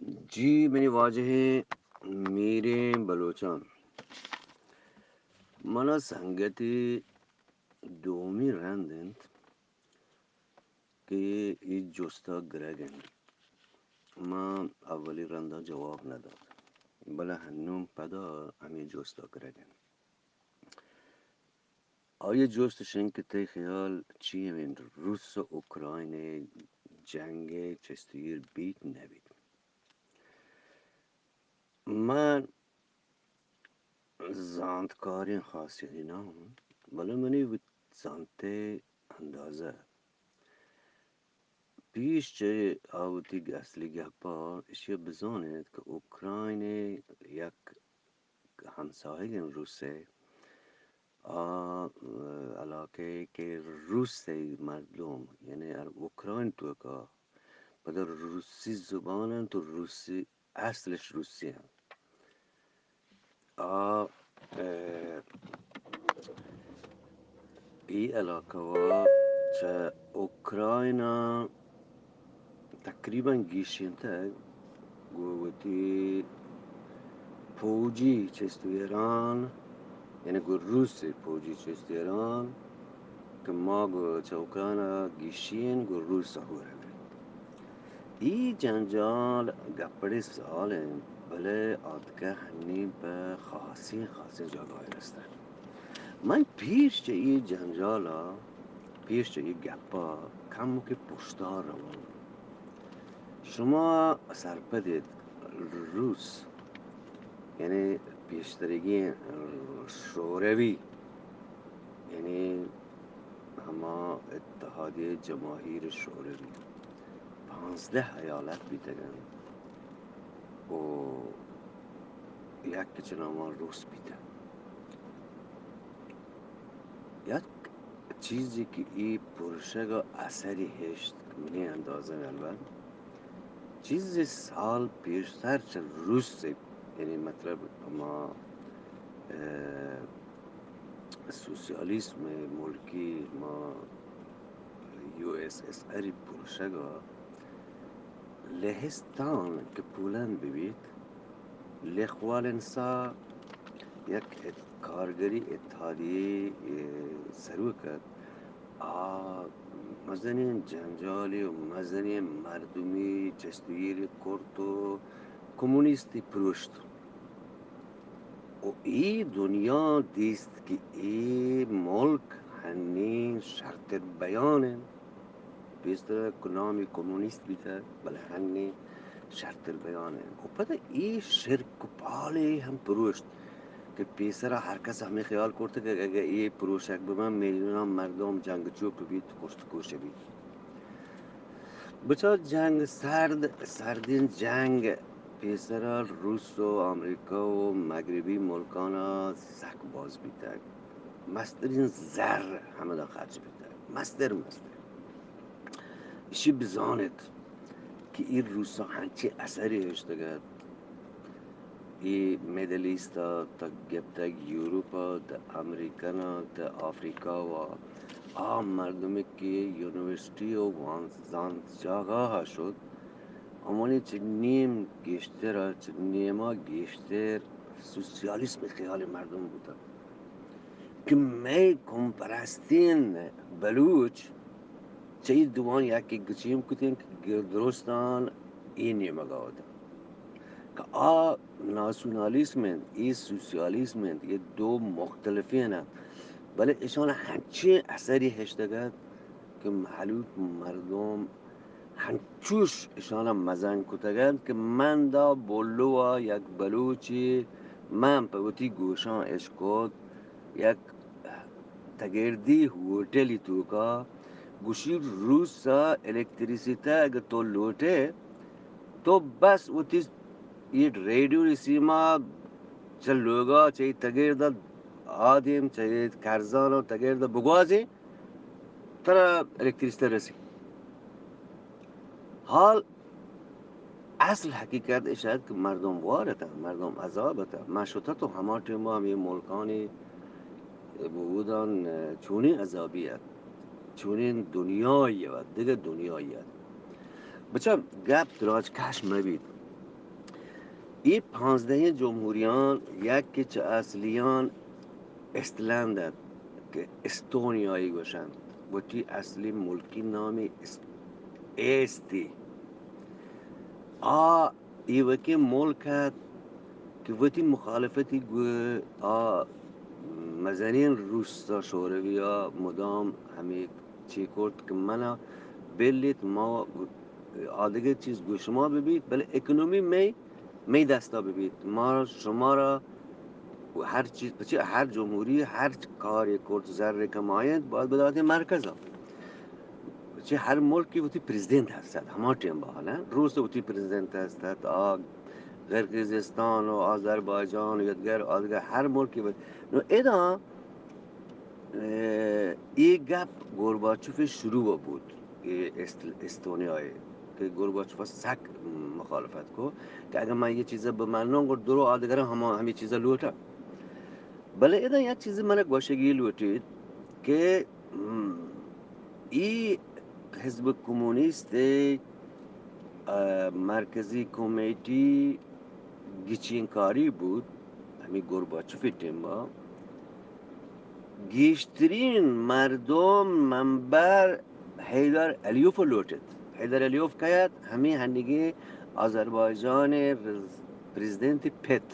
جی، منی واجہیں میریں بلوچاں، منا سنگتے دومی رند انت کہ اے جستا گرگ انت۔ ما اولی رندا جواب ندات، بلے ہنوں پدا ہمے جستا گرگ انت۔ آئی ء جست اش انت کہ تئی خیال چی انت، روس ء اوکرائن ء جنگ ء چست و ایر بیت نہ بیت؟ من زانتکاریں خاصیتی نہ آں، بلے منی وت زانت ء اندازہ پیش چہ آ وتی اصلی گپ ء ایشی ء بزان انت کہ اوکرائن ء یک ہمساہگیں روس ء آ علاقہ ء کہ روس ء مردم، یعنی ہر اوکرائن توکا پدا روسی زبان انت و روسی اصلش روسی انت۔ آ، اه، ای علاقہ وا چہ اوکرائنا تقریباً گیشینتگ گوں وتی پوجی چست و ایران، یعنی گوں روس پوجی چست و ایران کہ ما گوں چہ اوکرائنا گیشین گوں روس ہورگ۔ ای جنجال گپڑے سال انت، بلے آتکہ ہنی پہ خاصیں خاصیں جاگاہ رستگ۔ من پیش چہ ای جنجالا، پیش چہ ای گپا کمکے پشتا روان۔ شما سرپد ایت، روس، یعنی پیشترگیں شوروی، یعنی ہما اتحادیہ جماہیر شوروی، پانزدہ ایالت بیتگ انت و یک چہ ناما روس بیتگ۔ یک چیزے کہ ای پروشگ ء اثری ہشت منی اندازہ البت چیزے سال پیشتر چہ روس ء، یعنی مطلب ہما، اه، سوسیالیسم ء ملکی ہما یو ایس ایس آر پروشگ ء لہستان کہ پولند بہ بیت، لخ والنسا یک ات-، کارگری اتحادیہ ء سروک ات۔ آ مزنیں جنجالی و مزنیں مردمی چست و ایر کرت و کمونیستی پروشت۔ و ای دنیا دیست کہ ای ملک ہنی شرتر بیان انت۔ پیسر کہ نامی کمونیست بیتگ، بلے ہنی شرتر بیان انت۔ و پدا ای شرک و پالے ہم پروشت کہ پیسرا ہر کس ہمے خیال کرت کہ اگہ ای پروشگ ببن، میلیوناں مردم جنگ چوپ بیت، کشت کش بیت۔ بچار جنگ سرد، سردین جنگ پیسرا روس و امریکہ و مغربی ملکانا سک باز بیتگ۔ مسترین زر ہمدا خرچ بیتگ۔ مستر، مستر۔ اشی بزانت کہ ای روسا ہنچی اثری ہشتگ ات۔ ای مڈل ایسٹ ء تا گپتگ یورپ ء تا امریکن ء تا آفریقہ و آ مردمے کہ یونیورسٹی و وان-، زانت جاگاہ ء شت، ہمانی چہ نیم گیشتر ء چہ نیما گیشتر سوسیالیسم خیال مردم بوتگ کہ مئے قوم پرستین بلوچ چہ ای دوان یکے گچین کتین کہ گر درستان ای نیمگا وتا کہ آ ناسیونالیسم انت، ای سوسیالیسم انت، ای دو مختلفین انت، بلے اشان ہنچین اثری ہشتگ ات کہ مہلوک مردم ہنچوش اشان مزن کتگ ات کہ من دا بولو ء یک بلوچی من پہ وتی گوشان اشکت یک تگردی ہوٹلی توکا گوشی، روس ء الیکتریسیتہ اگہ تو لوٹے تو بس وتی ای ریڈیو ریسیما چہ لوگا چہ ای تگرد آدیم چہ ای کرزان و تگرد بگوازی ترا الیکتریسیتہ رسی۔ حال اصل حقیقت اش ات کہ مردم وار اتاں، مردم عذاب اتاں۔ من شتہ تو ہما ٹیما ہمے ملکانی بودان چونیں عذابی ات، چونیں دنیای ات، دگہ دنیای ات۔ بچا گپ دراج کش مبیت۔ اے پانزدہیں جمہوریان یکے چہ اصلیان ایسلند ات کہ استونیائی گوشنت، وتی اصلی ملکی نامی اس-، ایستی۔ آ ایوکیں ملک ات کہ وتی مخالفتی گو آ مزنیں روس ء شوروی ء مدام ہمے چی کرت کہ منا بلیت، ما آدگہ چیز گو شما ببیت، بلے اکنومی مئے، مئے دستا ببیت۔ ما شمارا ہر چیز، پچے ہر جمہوری ہر کارے کرت، زر کمائینت، باید بداتیں مرکزا۔ چہ ہر ملکی وتی پریزیدنت ہست ات، ہما ٹیم بہا نہ، روس وتی پریزیدنت ہست ات، آ قرقیزستان و آذربائیجان و یدگر، آدگہ ہر ملکی وت-، نو ادا، اے، اے گپ گورباچوف شروع بوت، اے است-، استونیائے کہ گورباچوف سک مخالفت کو کہ اگر من یہ چیزا بمنوں، گڑ درو آدگراں ہما، ہمیں چیزا لوٹا۔ بلے ادا یک چیزے من گوشگی لوٹیت کہ، م، ای حزب کمونیست، ا، مرکزی کمیٹی گچین کاری بود، ہمی گورباچوفی ٹیما گیشترین مردم منبر حیدر علیوف لوٹت۔ حیدر علیوف کیت؟ ہمی ہنگی آذربائیجان رز-، پریزیدنت پت۔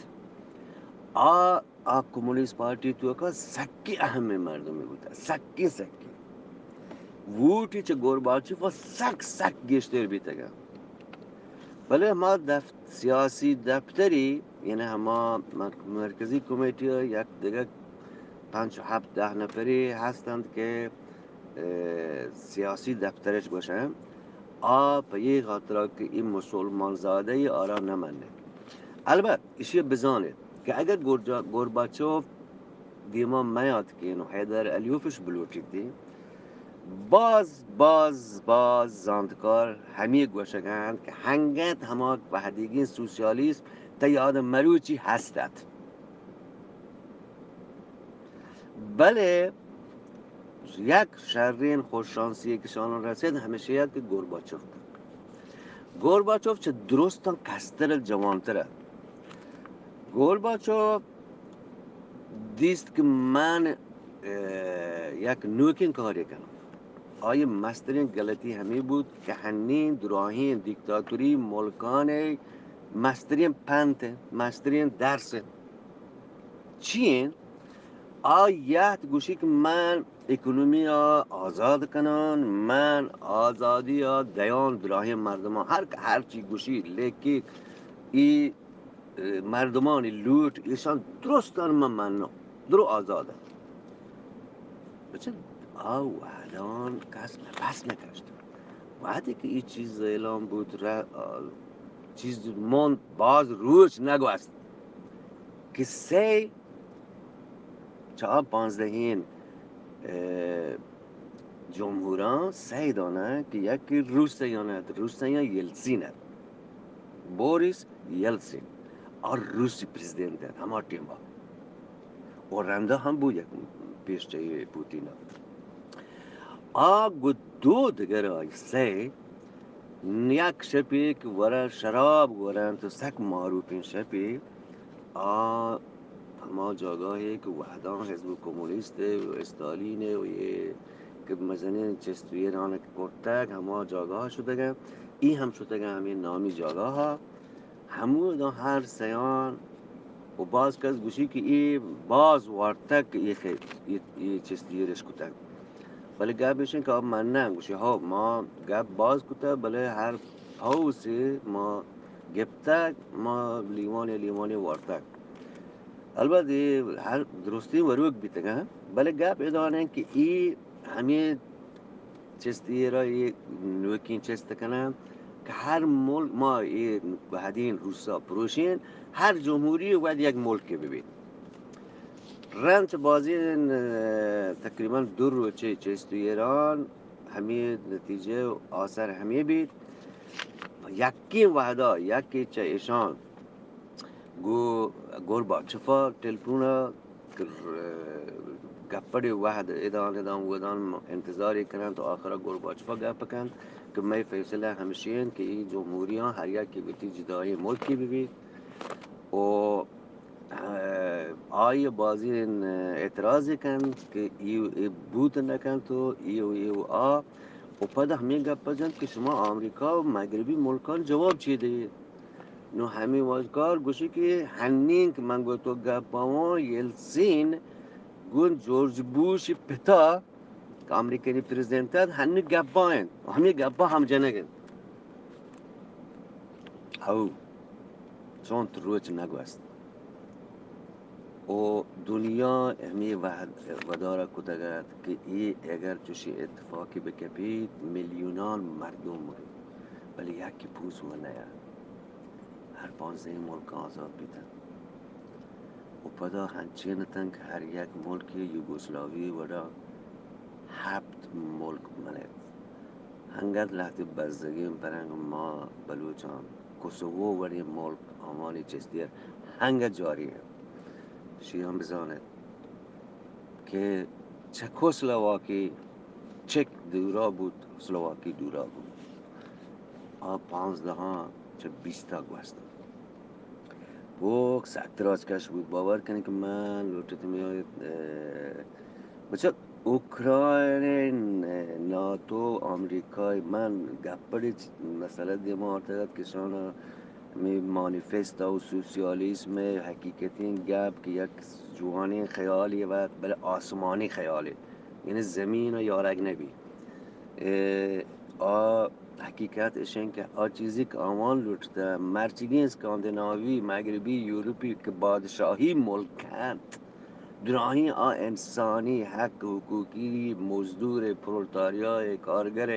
آ آ کمونیست پارٹی توکا سکی اہمیں مردمے بوتا، سکی سکی۔ ووٹی چہ گورباچوف سک سک گیشتر بیتگا۔ بلے ہما دف-، سیاسی دفتری، یعنی ہما مر-، مرکزی کمیٹی یک دگہ پنچ و ہفت دہ نفری ہستند کہ، اے، سیاسی دفترش گوشن، آ پہ یہ خاطرہ کہ ای مسلمان زادہ ای آرا نہ مننے۔ البت ایشی بزانت کہ اگر گورجا-، گورباچوف دیما میاتکین و حیدر علیوفش بلوٹیتی، باز، باز، باز زانتکار ہمی گوشگند کہ ہنگت ہما وہدیگین سوسیالیسم تا یاد مروچی ہستت۔ بلے یک شرین خوششانسی کہ شانان رسید ہمیشہ کہ گورباچوف۔ گورباچوف چہ درستان کستر جوانتر ات۔ گورباچوف دیست کہ من، اے، یک نوکیں کارے کنم۔ آئی مسترین غلطی ہمی بود کہ ہنی دراہیں دیکتاتوری ملکان مسترین پنت، مسترین درس چی انت؟ آ یات گوشی کہ من اکنومی ء آزاد کنان، من آزادی ء دیان دراہیں مردمان، ہر، ہر چی گوشی، لیکن ای، اه، مردمانی لوٹ، ایشان درستان من منو، درو آزاد۔ بچن، آ وہدان کس نفس نکشت۔ وہدے کہ ای چیز اعلان بود، ر-، آ، چیز ماند، باز روچ نگوست کہ سئے چہ آ پانزدہیں، اے، جمہوراں سئے دانہ کہ یکی روسیان ات، روسیان یلسین ات، بوریس یلسین، آ روسی پریزیدنت ات ہما ٹیما۔ و رندا ہم بو یک پیش چہ پوتین ات۔ آ گو دو دگر آئی سئے یک شپے کہ ورا شراب گورنت و سک معروفیں شپے، آ ہما جاگاہے کہ وہداں حزب کمونیست و استالین و یہ کہ مزنیں چست و ایران کرتگ، ہما جاگاہ شتگاں، ای ہم شتگاں ہمیں نامی جاگاہ۔ ہموداں ہر سیان و باز کس گوشی کہ اے باز وارتگ کہ اے خیر، اے، اے چست ایرش کتگ۔ بلے گپ ایش انت کہ آ منن گوشی، ہو، ما گپ باز کتگ، بلے ہر پوسے ما گپتگ، ما لیوانے لیوانے وارتگ۔ البت اے ہر درستیں وروک بیتگ انت، بلے گپ ادان انت کہ اے ہمے چست ایرا اے نوکیں چست کنن کہ ہر ملک ما اے وہدین روسا پروشین، ہر جمہوری وہد یک ملکے ببیت۔ رند چہ بازیں، اه، تقریباً دو روچے چست و ایران ہمے نتیجہ و آثر ہمے بیت۔ یکیں وہدا یکے چہ ایشان گو گورباچوفا ٹیلیفونا کہ، اه، گپڑے وہد ادان ادان ودان انتظارے کنن تو آخرا گورباچوفا گپ کنت کہ مئے فیصلہ ہمشی انت کہ ای جمہوریاں ہر یکے وتی جدائیں ملکے ببیت۔ و آئی بازیں اعتراض کنت کہ ای، ای بوت نہ کنت و ای و ای و آ۔ و پدا ہمے گپ جنت کہ شما آمریکا و مغربی ملکان جواب چی دئیت؟ نو ہمے واجکار گوشی کہ ہنین کہ من گو تو گپ آواں، یلسین گون جورج بوش پتا کہ امریکانی پریزیدنت ات، ہنی گپا انت و ہمے گپا ہم جنگ انت۔ او چنت روچ نگوست و دنیا ہمے وہد، ودارا کتگ ات کہ اے اگر چوشیں اتفاقی بکپیت، میلیونان مردم مریت، بلے یکے پوز ور نیات۔ ہر پانزدہیں ملک آزاد بیتنت۔ و پدا ہنچین اتنت کہ ہر یک ملکے یوگوسلاوی وڑا ہپت ملک بنت۔ انگت لہتے بزگیں پرنگ ما بلوچاں کوسوو وڑیں ملک آوانی چستی ء انگت جاری انت۔ شی ہم بزانت کہ چکوسلواکی چک دورا بوت، سلواکی دورا بوت۔ آ پانزدہاں چہ بیستا گوست۔ بوک سک دراج کش بوت۔ باور کنیں کہ من لوٹت میایت، اه، بچہ اوکرائن، ناتو، آمریکای، من گپڑی مسئلہ دیما آرتگ ات کہ شان می مانیفست و سوسیالیسم حقیقتیں گپ کہ یک جوانیں خیالی وت، بلے آسمانی خیالی، یعنی زمین یارگ نبی۔ اه، آ حقیقت اش انت کہ آ چیزی کہ آوان لوٹتہ، مرچیگیں اسکاندیناوی، مغربی، یورپی کہ بادشاہی ملک انت، دراہیں آ انسانی حق، حقوقی، مزدور، پرولتاریا، کارگر،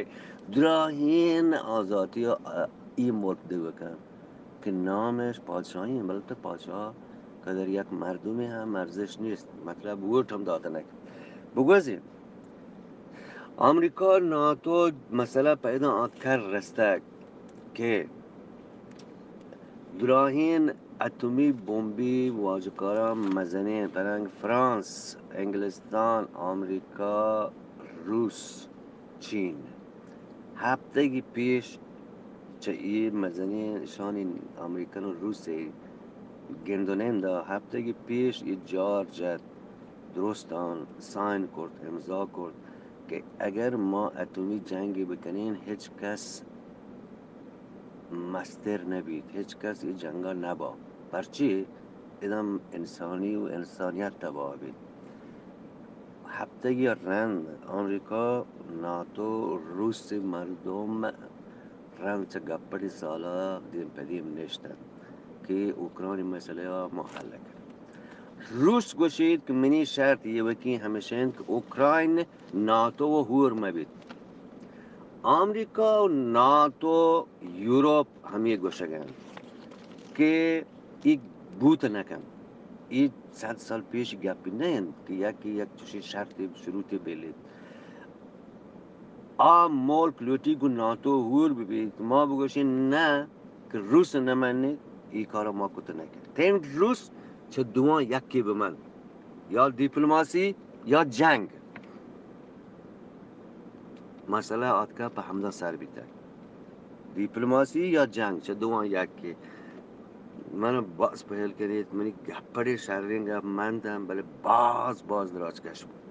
دراہیں آزاتی آ، ای ملک دیوک انت کہ نامش پادشاہی انت، بلے تو پادشاہ قدر یک مردمی ہم ارزش نیست، مطلب ووٹ ہم داتہ نہ کنت۔ بگوزیں۔ آمریکا ناتو مسئلہ پیدا آتکر رستگ کہ دراہیں اتمی بمبی واجکاراں مزنیں پرنگ فرانس، انگلستان، آمریکا، روس، چین۔ ہپتگی پیش چہ اے مزنیں شانی آمریکن و روسے گند و نند ء ہپتگی پیش اے جار جت، درستان سائن کرت، امضا کرت کہ اگر ما اتمی جنگی بکنین، ہچ کس مستر نبیت، ہچ کس اے جنگا نبا۔ پرچے؟ ادم انسانی و انسانیت تباہ بیت۔ ہپتگی رند آمریکا، ناتو، روس مردم رند چہ گپڑی سالا دیم پہ دیم نشتن کہ اوکرانی مسئلہ ما حل کن۔ روس گوشیت کہ منی شرط ایوکی ہمیش انت کہ اوکرائن ناتو و ہور مبیت۔ آمریکا و ناتو، یورپ ہمے گوشگ انت کہ ای بوت نہ کنت۔ ای صد سال پیش گپی نہ انت کہ یکے یک چوشیں شرطے شروطے بلیت۔ آ ملک لوٹی گوں ناتو ہور ببیت، ما بگوشیں نہ کہ روس نہ منیت، ای کارا ما کت نہ کنیں۔ تین روس چہ دوواں یکے بمن، یا دیپلماسی یا جنگ۔ مسئلہ آتکہ پہ ہمدا سر بیتگ۔ دیپلماسی یا جنگ، چہ دوواں یکے۔ من باز پہل کنیت، منی گپڑے شریں گپ منتن، بلے باز باز دراج کش بوت۔